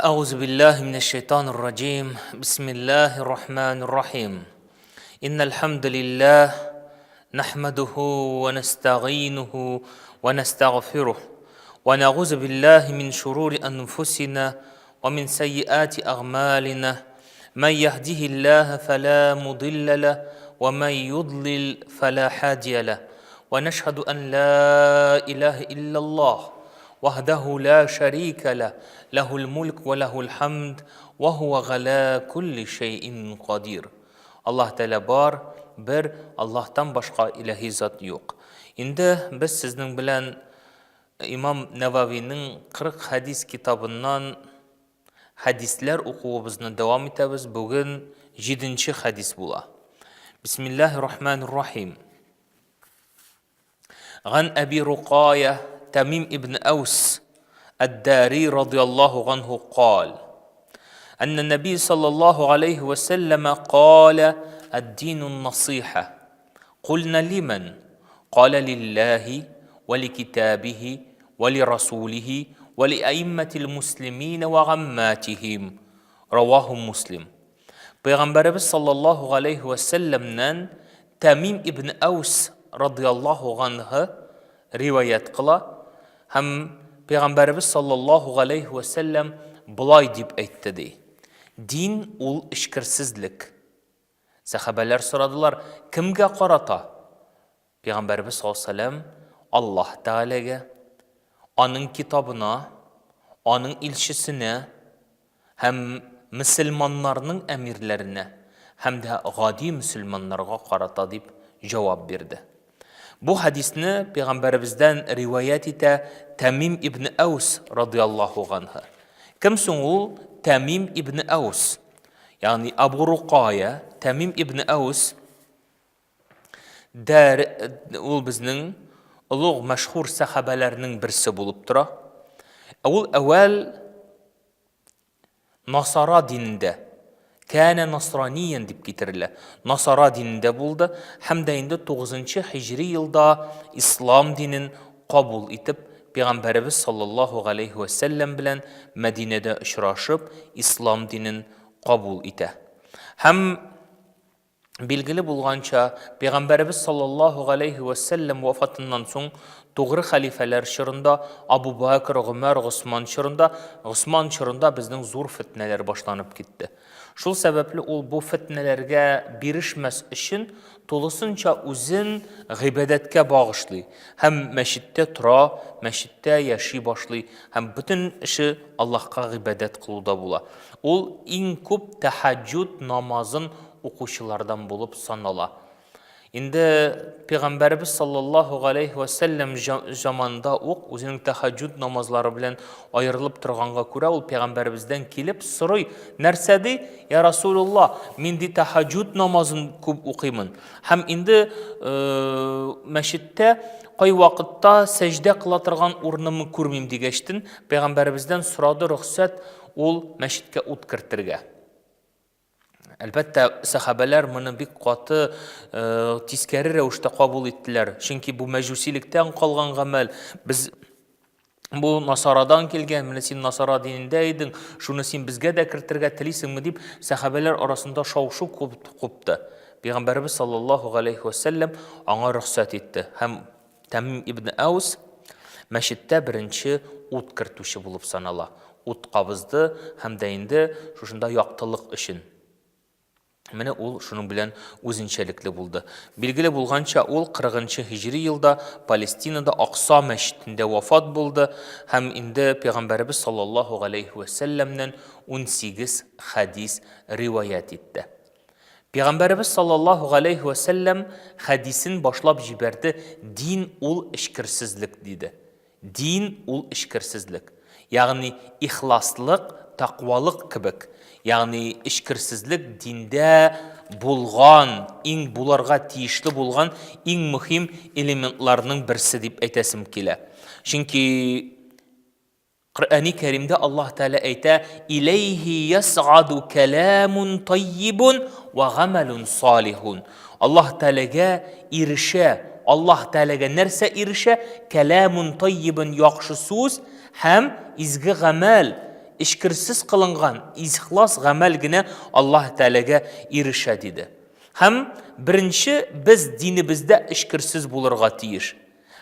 Әгъузу биллаһи минәш-шәйтанир раҗим. Бисмиллаһир рахманир рахим. Иннал хамдалиллаһ нахмадуху ва настагыйнуху ва настагъфирух. Ва нагъузу биллаһи мин шурури анфусина ва мин сайyiати агъмалина. Ман яһдиһиллаһа фала мудилла лах ва ман юдлил фала һадия лах. Ва нашһаду ан ла илаһа иллаллаһ وحده لا شريك له له الملك وله الحمد وهو على كل شيء قدير. Аллаһ Тәгалә бар, бер, Аллаһтан башка илаһи зат юк. Инде без сезнең белән Имам Нәвавиның 40 хәдис китабыннан хәдисләр укуыбызны дәвам итәбез. Бүген 7 хәдис була. Бисмиллаһир рахманир рахим. Ган Әби Рукая Тамим ибн Әүс Әд-Дари радиаллаһу ганһу кал. Әннә Нәби саллаллаһу алейһи вә сәлләмә калә ад-дину насыйха. Кулна лиман? Калә лиллаһи вә ликитабихи вә лирасулихи вә лиаимматил муслимина вә гамматихим. Раваху Муслим. Пәйгамбәребез саллаллаһу галәйһи вә сәлләмнән Тәмим ибн Әүс радыяллаһу ганһы риваять кыла һәм Пәйгамбәребез саллаллаһу галәйһи вә сәлләм болай дип әйтте ди. Дин ул эчкерсезлек. Сәхабәләр сорадылар, кемгә карата? Пәйгамбәребез саллаллаһу галәйһи вә сәлләм Аллаһ Тәгаләгә, аның китабына, аның илчесенә, Һәм мөселманнарның әмирләренә һәм дә гади мөселманнарга карата дип җавап бирде. Бу хәдисне пәйгамбәребездән риваять итә Тәмим ибн Әүс радыяллаһу ганһы. Кем соң ул Тәмим ибн Әүс? Ягъни Абу Рукая Тәмим ибн Әүс дәр ул безнең олуг мәшһүр сәхабәләрнең берсе булып тора. Ә ул әүвәл Насара динендә, кәнә насраниян дип китерелә. Насара динендә булды һәм дә инде 9 һиҗри елда ислам динен кабул итеп, Пәйгамбәребез саллаллаһу галәйһи вә сәлләм белән Мәдинәдә очрашып, ислам динен кабул итә. Һәм Билгеле булганча, Пәйгамбәребез саллаллаһу галәйһи вә сәлләм вафатыннан соң тугры хәлифәләр чорында, Абу Бәкр, Гомәр, Госман чорында, Госман чорында безнең зур фетнәләр башланып китте. Шул сәбәпле ул бу фетнәләргә бирешмәс өчен тулысынча үзен гыйбадәткә багышлый һәм мәчеттә тора, мәчеттә яши башлый һәм бөтен эше Аллаһка гыйбадәт кылуда була. Ул иң күп тәһәҗҗүд намазын укучылардан булып санала. Инде Пәйгамбәребез саллаллаһу галәйһи вә сәлләм заманында ук үзенең тәһәҗҗүд намазлары белән аерылып торганга күрә, ул Пәйгамбәребездән килеп сорый, нәрсә ди? Я Расулулла, мин ди тәһәҗҗүд намазын күп укыймын. Һәм инде мәчеттә кайвакытта сәҗдә кыла торган урынымны күрмим дигәчтен, Пәйгамбәребездән сорады рөхсәт ул мәчеткә ут кертергә. Әлбәттә, сәхабәләр моны бик каты э, тискәре рәвештә кабул иттеләр. Чөнки бу мәҗүсилектән калган гамәл. Без бу насарадан килгән, менә син насара динендә идең, шуны син безгә дә кертергә телисеңме дип, сәхабәләр арасында шау-шу купты. Пәйгамбәребез саллаллаһу галәйһи вә сәлләм аңа рөхсәт итте һәм Тәмим ибн Әүс мәчеттә беренче ут кертүче булып санала. Ут кабызды һәм дә инде шушында яктылык өчен. Менә ул шуның белән үзенчәлекле булды. Билгеле булганча, ул 40 нчы һиҗри елда Палестинада Акса мәчетендә вафат булды һәм инде Пәйгамбәребез саллаллаһу галәйһи вә сәлләмнән 18 хәдис риваять итте. Пәйгамбәребез саллаллаһу галәйһи вә сәлләм хәдисен башлап җибәрде, Дин ул эчкерсезлек, диде. Дин ул эчкерсезлек. Ягъни ихласлык, тәкъвалык кебек. Ягъни эчкерсезлек диндә булган, иң буларга тиешле булган иң мөһим элементларның берсе дип әйтәсем килә. Чөнки Коръәни Кәримдә Аллаһ Тәгалә әйтә, Иләйһи ясгаду кәләмун таййибун ва гамәлун салихун. Аллаһ Тәгаләгә ирешә. Аллаһ Тәгаләгә нәрсә ирешә? Кәләмун таййибун яхшы сүз һәм изге гамәл. эчкерсез кылынган ихлас гамәл генә Аллаһ Тәгаләгә ирешә, диде. Һәм беренче без динебездә эчкерсез булырга тиеш.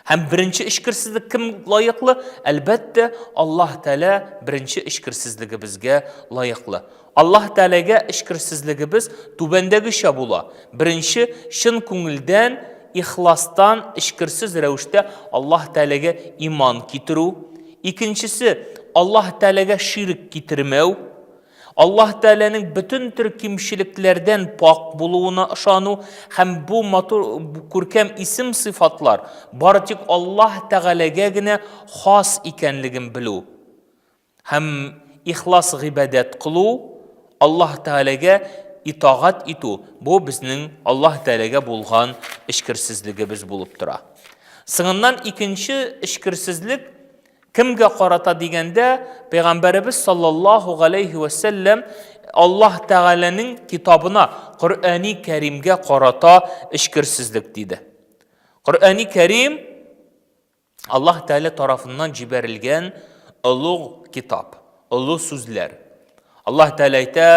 Һәм беренче эчкерсезлек кем лаеклы? Әлбәттә, Аллаһ Тәгалә беренче эчкерсезлегебезгә лаеклы. Аллаһ Тәгаләгә эчкерсезлегебез түбәндәгечә була. Беренче, чын күңелдән, ихластан, эчкерсез рәвештә Аллаһ Тәгаләгә иман китерү. Икенчесе, Аллаһ Тәгаләгә ширек китермәү. Аллаһ Тәгаләнең бөтен төр кимчелекләрдән пакь булуына ышану һәм бу матур күркәм исем-сыйфатлар бары тик Аллаһ Тәгаләгә генә хас икәнлеген белү һәм ихлас гыйбадәт кылу, Аллаһ Тәгаләгә итагать итү, бу безнең Аллаһ Тәгаләгә булган эчкерсезлегебез булып тора. Соңыннан икенче эчкерсезлек Кемгә карата дигәндә, Пәйгамбәребез саллаллаһу галәйһи вә сәлләм Аллаһ Тәгаләнең китабына, Коръәни Кәримгә карата эчкерсезлек диде. Коръәни Кәрим Аллаһ Тәгалә тарафыннан җибәрелгән олуг китап, олы сүзләр. Аллаһ Тәгалә әйтә,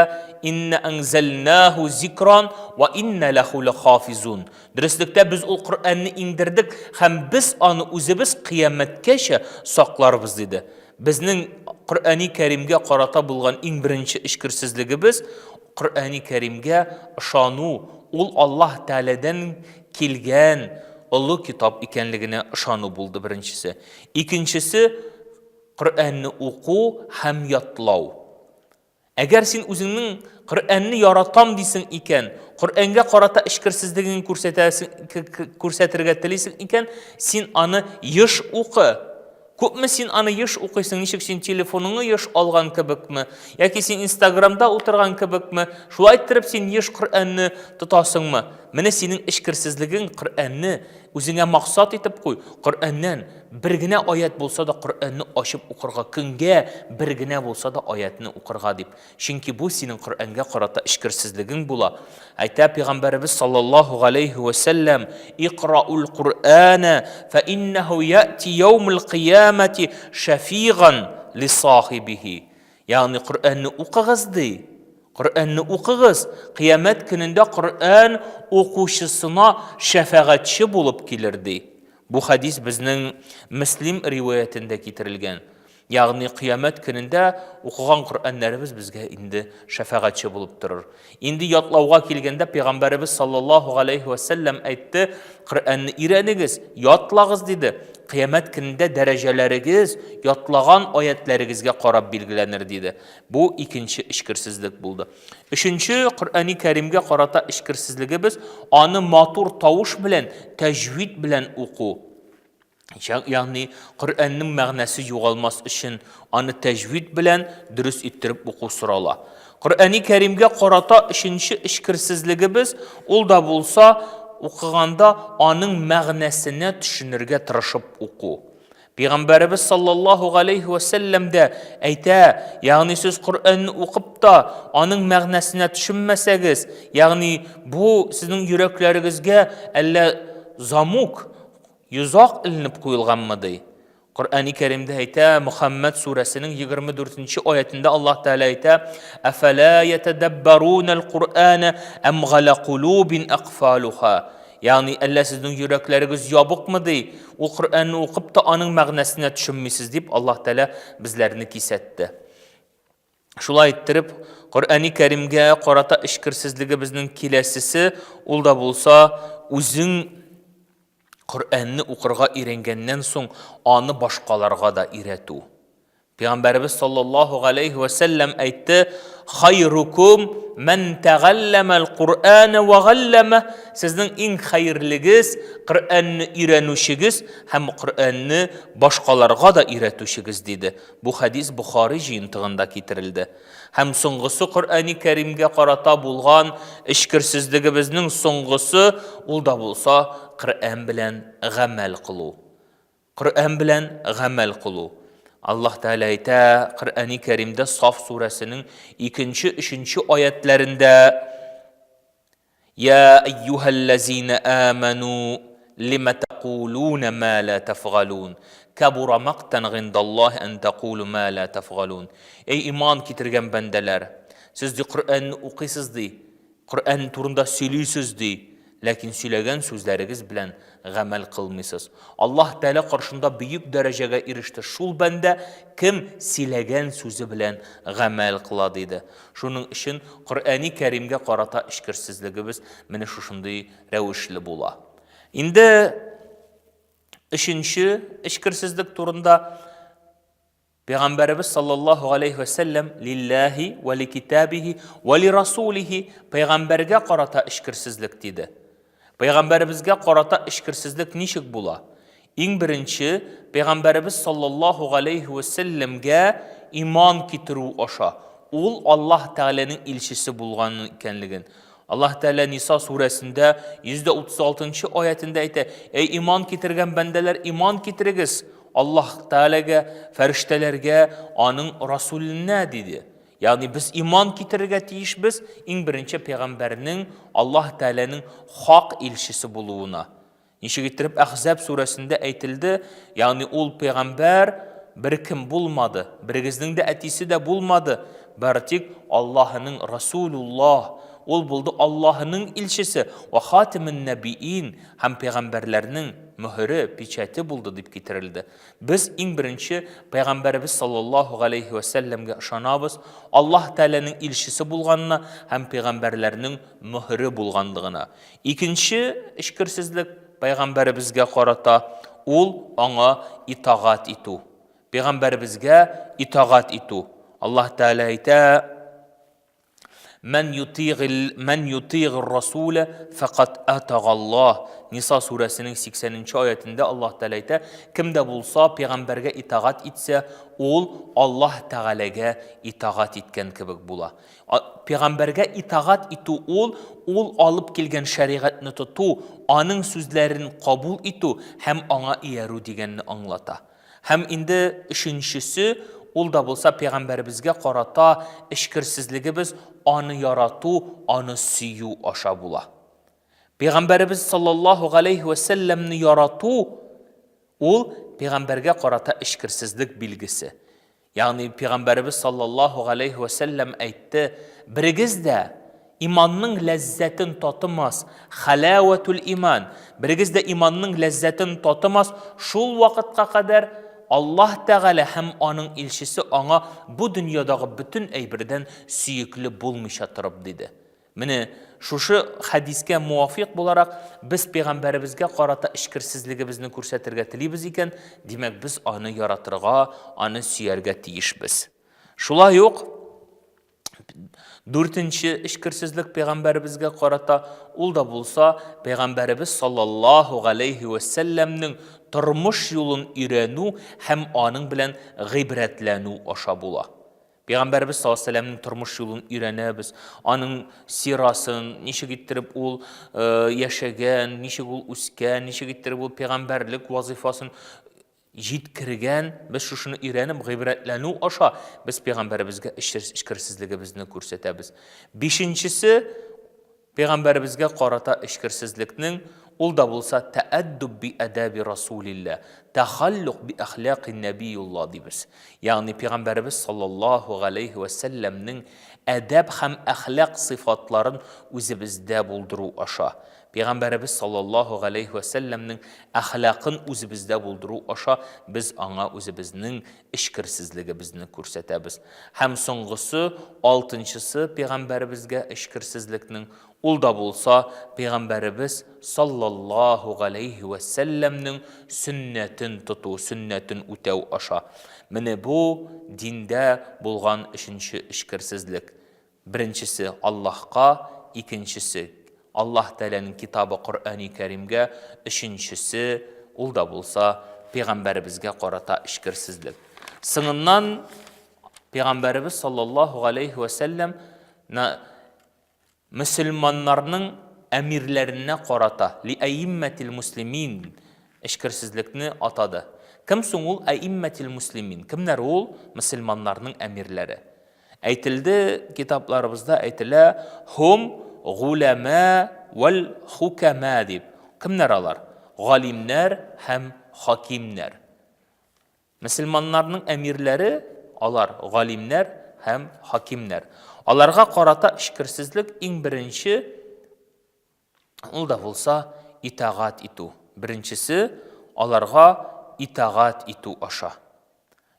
Инна анзалнаху зикран ва инна лаху лахафизун. Дөреслектә без ул Коръәнне иңдердек һәм без аны үзебез кыямәткәчә сакларбыз, диде. Безнең Коръәни Кәримгә карата булган иң беренче эчкерсезлегебез Коръәни Кәримгә ышану, ул Аллаһ Тәгаләдән килгән олы китап икәнлегенә ышану булды беренчесе. Икенчесе, Коръәнне уку һәм ятлау. Әгәр син үзеңнең Коръәнне яратам дисең икән, Коръәнгә карата эчкерсезлегеңне күрсәтәсең, күрсәтергә телисең икән, син аны еш укы. Күпме син аны еш укыйсың, ничек син телефоныңны еш алган кебекме, яки син Инстаграмда утырган кебекме, шулай иттереп син еш Коръәнне тотасыңмы? Менә синең эчкерсезлегең Коръәнне үзеңә максат итеп куй. Коръәннән Бер генә аять булса да Коръәнне ачып укырга, көнгә бер генә булса да аятьне укырга дип. Чөнки бу синең Коръәнгә карата эчкерсезлегең була. Әйтә пәйгамбәребез саллаллаһу галәйһи вә сәлләм, Икраул Коръәнә фә иннәһу яти яумул кыямәти шәфиган ли сахибихи. Ягъни Коръәнне укыгыз ди. Коръәнне укыгыз, кыямәт көнендә Коръән укучысына шәфәгатьче булып килер ди. Бу хәдис безнең Мөслим риваятендә китерелгән. Ягъни кыямәт көнендә укыган Коръәннәребез безгә инде шәфәгатьче булып торыр. Инде ятлауга килгәндә пәйгамбәребез саллаллаһу галәйһи вә сәлләм әйтте, Коръәнне өйрәнегез, ятлагыз диде. Кыямәт көнендә дәрәҗәләрегез ятлаган аятьләрегезгә карап билгеләнер диде. Бу икенче эчкерсезлек булды. Өченче, Коръәни Кәримгә карата эчкерсезлегебез, аны матур тавыш белән, тәҗвид белән уку. Ягъни Коръәннең мәгънәсе югалмас өчен аны тәҗвид белән дөрес иттереп уку сорала. Коръәни Кәримгә карата өченче эчкерсезлегебез, ул да булса укыганда аның мәгънәсенә төшенергә тырышып уку. Пәйгамбәребез саллаллаһу галәйһи вә сәлләм дә әйтә, ягъни сез Коръәнне укып та, аның мәгънәсенә төшенмәсәгез, ягъни бу сезнең йөрәкләрегезгә әллә замук, йозак эленеп куелганмы ди. Коръәни Кәримдә әйтә, Мөхәммәд сүрәсенең 24 нче аятендә Аллаһ Тәгалә әйтә: "Әфәлә ятадаббарунал Куръана ам гала кулубин акфалуха?" Ягъни, әллә сезнең йөрәкләрегез ябыкмы, ди, ул Коръәнне укып та аның мәгънәсенә төшенмисез, дип Аллаһ Тәгалә безләрне кисәтте. Шулай иттереп, Коръәни Кәримгә карата эчкерсезлегебезнең киләсесе, ул да булса, үзең Коръәнне укырга өйрәнгәннән соң, аны башкаларга да өйрәтү. Пәйгамбәребез саллаллаһу галәйһи вә сәлләм әйтте, Хайрукум мән тәгалләмәл Куръәнә вә галләмә. Сезнең иң хәерлегез Коръәнне өйрәнүчегез һәм Коръәнне башкаларга да өйрәтүчегез, диде. Бу хәдис Бохари җыентыгында китерелде. Һәм соңгысы Коръәни Кәримгә карата булган эчкерсезлегебезнең соңгысы, ул да булса Коръән белән гамәл кылу. Коръән белән гамәл кылу. Аллаһ Тәгалә әйтә Коръәни Кәримдә Саф сүрәсенең икенче, өченче аятләрендә: Я әйюһәлләзина аману лима тәкулуна ма ла тәфгалун. Кәбура мактан гиндаллаһи ан тәкулу ма ла тәфгалун. Эй иман китергән бәндәләр, сез ди Коръәнне укыйсыз ди, Коръән турында сөйлисез ди, ләкин сөйләгән сүзләрегез белән гамәл кылмыйсыз. Аллаһ Тәгалә каршында бөек дәрәҗәгә иреште шул бәндә, кем сөйләгән сүзе белән гамәл кыла, диде. Шуның өчен Коръәни Кәримгә карата эчкерсезлегебез менә шушындый рәвешле була. Инде өченче эчкерсезлек турында Пәйгамбәребез саллаллаһу алейһи вә сәлләм лилләһи вә ликитабихи вә лирасулихи пәйгамбәргә карата эчкерсезлек диде. Пәйгамбәребезгә карата эчкерсезлек ничек була? Иң беренче пәйгамбәребез саллаллаһу алейһи вә сәлләмгә иман китерү аша. Ул Аллаһ Тәгаләнең илчесе булган икәнлеген. Аллаһ Тәгалә Ниса сүрәсендә 136 нчы аятендә әйтә: "Әй иман китергән бәндәләр, иман китерегез Аллаһ Тәгаләгә, фәрештәләргә, аның расүленә", диде. Ягъни без иман китерергә тиешбез иң беренче пәйгамбәрнең Аллаһ Тәгаләнең хак илчесе булуына. Ничек иттереп Әхзәб сүрәсендә әйтелде, ягъни ул пәйгамбәр беркем булмады, берегезнең дә әтисе дә булмады, бары тик Аллаһының Расулуллаһ, ул булды Аллаһының илчесе, вә хатимун нәбиин, һәм пәйгамбәрләрнең мөһере, печате булды дип китерелде. Без иң беренче пәйгамбәребез саллаллаһу галәйһи вә сәлләмгә ышанабыз, Аллаһ Тәгаләнең илчесе булганына һәм пәйгамбәрләрнең мөһере булганлыгына. Икенче эчкерсезлек пәйгамбәребезгә карата, ул аңа итагать итү. Пәйгамбәребезгә итагать итү. Аллаһ Тәгалә әйтә, Мән ютигил мән ютигыр расулә фәкат атагаллаһ. Ниса сүрәсенең 80 нче аятендә Аллаһ Тәгалә әйтә, кем дә булса пәйгамбәргә итагать итсә, ул Аллаһ Тәгаләгә итагать иткән кебек була. Пәйгамбәргә итагать итү ул, ул алып килгән шәригатьне тоту, аның сүзләрен кабул итү һәм аңа иярү дигәнне аңлата. Һәм инде өченчесе, ул да булса пәйгамбәребезгә карата эчкерсезлегебез аны ярату, аны сөю аша була. Пәйгамбәребез саллаллаһу галәйһи вә сәлләмне ярату ул пәйгамбәргә карата эчкерсезлек билгесе. Ягъни пәйгамбәребез саллаллаһу галәйһи вә сәлләм әйтте, берегез дә Иманның ләззәтен татымас, халәвәтүл иман, берегез дә иманның ләззәтен татымас шул вакытка кадәр Аллаһ Тәгалә һәм аның илчесе аңа бу дөньядагы бөтен әйбердән сөекле булмыйча торып, диде. Менә шушы хәдискә муафикъ буларак, без пәйгамбәребезгә карата эчкерсезлегебезне күрсәтергә телибез икән, димәк, без аны яратырга, аны сөяргә тиешбез. Шулай ук Дүртенче эчкерсезлек пәйгамбәребезгә карата, ул да булса пәйгамбәребез саллаллаһу галәйһи вә сәлләмнең тормыш юлын өйрәнү һәм аның белән гыйбрәтләнү аша була. Пәйгамбәребез саллаллаһу галәйһи вә сәлләмнең тормыш юлын өйрәнәбез, аның сирасын, ничек иттереп ул яшәгән, ничек ул үскән, ничек иттереп ул пәйгамбәрлек вазыйфасын җиткергән, без шушыны өйрәнеп, гыйбрәтләнү аша без пәйгамбәребезгә эчкерсезлегебезне күрсәтәбез. Бишенчесе, пәйгамбәребезгә карата эчкерсезлекнең, ул да булса тәәддүб би әдәби расулилла, тәхаллук би әхлакин нәбиюлла дибез. Ягъни пәйгамбәребез саллаллаһу галәйһи вә сәлләмнең әдәп һәм әхлак сыйфатларын үзебездә булдыру аша. Пәйгамбәребез саллаллаһу галәйһи вә сәлләмнең әхлакын үзебездә булдыру аша без аңа үзебезнең эчкерсезлегебезне күрсәтәбез. Һәм соңгысы, алтынчысы пәйгамбәребезгә эчкерсезлекнең, ул да булса пәйгамбәребез саллаллаһу галәйһи вә сәлләмнең сөннәтен тоту, сөннәтен үтәү аша. Менә бу диндә булган өченче эчкерсезлек. Беренчесе, Аллаһка, икенчесе, Аллаһ Тәгаләнең китабы Коръәни Кәримгә, өченчесе, ул да булса, пәйгамбәребезгә карата эчкерсезлек. Соңыннан пәйгамбәребез саллаллаһу галәйһи вә сәлләм мөселманнарның әмирләренә карата, ли әиммәтил муслимин, эчкерсезлекне атады. Кем соң ул әиммәтил муслимин? Кемнәр ул мөселманнарның әмирләре? Әйтелде, китапларыбызда әйтелә, һум гуләмә вәл хукәмә дип. Кемнәр алар? галимнәр һәм хакимнәр. Мөселманнарның әмирләре алар галимнәр һәм хакимнәр. Аларга карата эчкерсезлек иң беренче ул да булса итагать итү. Беренчесе аларга итагать итү аша.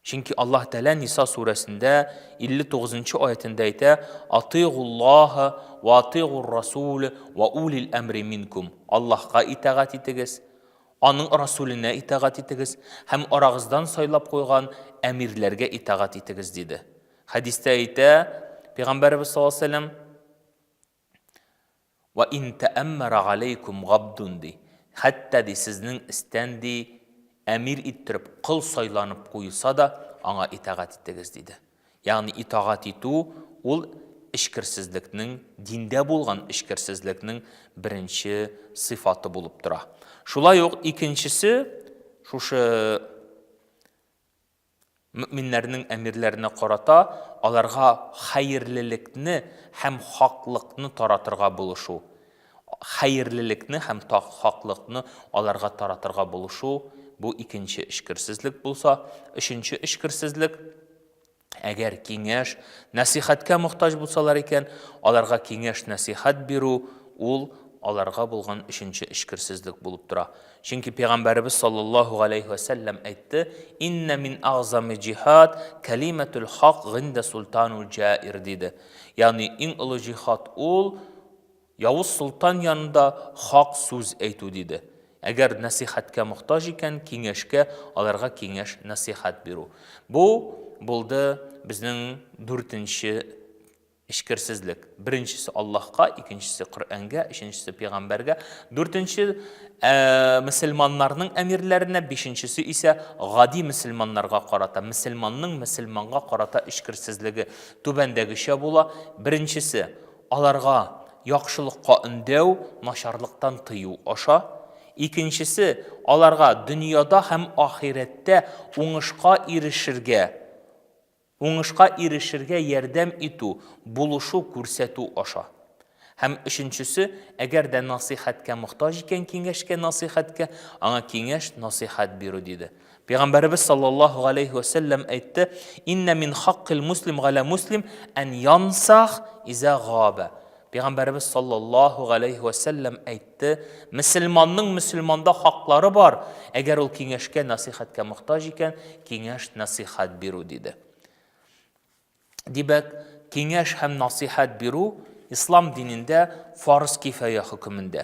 Чөнки Аллаһ Тәгалә Ниса сүрәсендә 59 нчы аятендә әйтә: "Атыйгуллаһа ва атыйгур расул ва улил әмри минкум". Аллаһка итагать итегез, Аның Расүленә итагать итегез һәм арагыздан сайлап куйган әмирләргә итагать итегез, диде. Хәдистә әйтә Пәйгамбәребез саллаллаһу алейһи ва сәлләм: Вә ин тәәммәра галәйкүм габдун, ди. Хәтта, ди, сезнең өстән, ди, әмир иттереп кол сайланып куелса да, аңа итагать итегез, диде. Ягъни итагать итү ул эчкерсезлекнең, диндә булган эчкерсезлекнең беренче сыйфаты булып тора. Шулай ук икенчесе, шушы Мөэминнәрнең әмирләренә карата аларга хәерлелекне һәм хаклыкны таратырга булышу. Хәерлелекне һәм хаклыкны аларга таратырга булышу, бу икенче эчкерсезлек булса, өченче эчкерсезлек, әгәр киңәш, нәсыйхәткә мохтаҗ булсалар икән, аларга киңәш, нәсыйхәт бирү, ул аларга булган өченче эчкерсезлек булып тора. Чөнки Пәйгамбәребез саллаллаһу галәйһи вә сәлләм әйтте, Иннә мин агъзами җиһад кәлимәтүл хак гыйндә султанул җаир диде. Ягъни иң олы җиһад ул явыз солтан янында хак сүз әйтү диде. Әгәр нәсыйхәткә мохтаҗ икән, киңәшкә, аларга киңәш, нәсыйхәт бирү. Бу булды безнең дүртенче Эчкерсезлек. Беренчесе Аллаһка, икенчесе Коръәнгә, өченчесе пәйгамбәргә, дүртенче мөселманнарның әмирләренә, бишенчесе исә гади мөселманнарга карата. Мөселманның мөселманга карата эчкерсезлеге түбәндәгечә була. Беренчесе, аларга яхшылыкка өндәү, начарлыктан тыю аша. Икенчесе, аларга дөньяда һәм ахирәттә уңышка ирешергә, Уңышка ирешергә ярдәм итү, булышу күрсәтү аша. Һәм өченчесе, әгәр дә насыйхәткә мохтаҗ икән, киңәшкә, насыйхәткә, аңа киңәш, насыйхәт бирү, диде. Пәйгамбәребез саллаллаһу галәйһи вә сәлләм әйтте, Иннә мин хаккил муслим галә муслим ән янсах иза габа. Пәйгамбәребез саллаллаһу галәйһи вә сәлләм әйтте, Мөселманның мөселманда хаклары бар, әгәр ул киңәшкә, насыйхәткә мохтаҗ икән, киңәш, насыйхәт бирү, диде. Дибәк, киңәш һәм насыйхәт бирү ислам динендә фарыз кифая хөкемендә.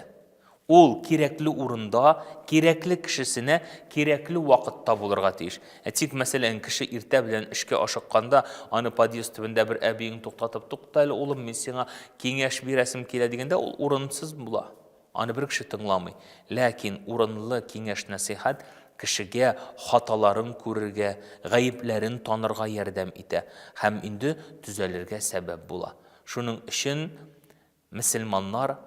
Ул кирәкле урында, кирәкле кешесенә, кирәкле вакытта булырга тиеш. Әйтик, мәсәлән, кеше иртә белән эшкә ашыкканда, аны подъезд төбендә бер әбиең туктатып, Тукта әле, улым, мин сиңа киңәш бирәсем килә дигәндә, ул урынсыз була. Аны бер кеше тыңламый. Ләкин урынлы киңәш-нәсыйхәт кешегә хаталарын күрергә, гаепләрен танырга ярдәм итә һәм инде төзәлергә сәбәп була. Шуның өчен Мөселманнар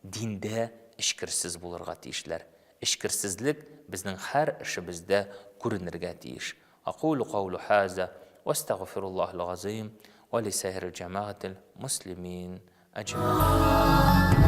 диндә эчкерсез булырга тиешләр. Эчкерсезлек безнең һәр эшебездә күренергә тиеш. Акулу каулу һаза ва астагфируллаһил газыйм ва ли саирил җәмәгатил муслимин әҗмәгыйн.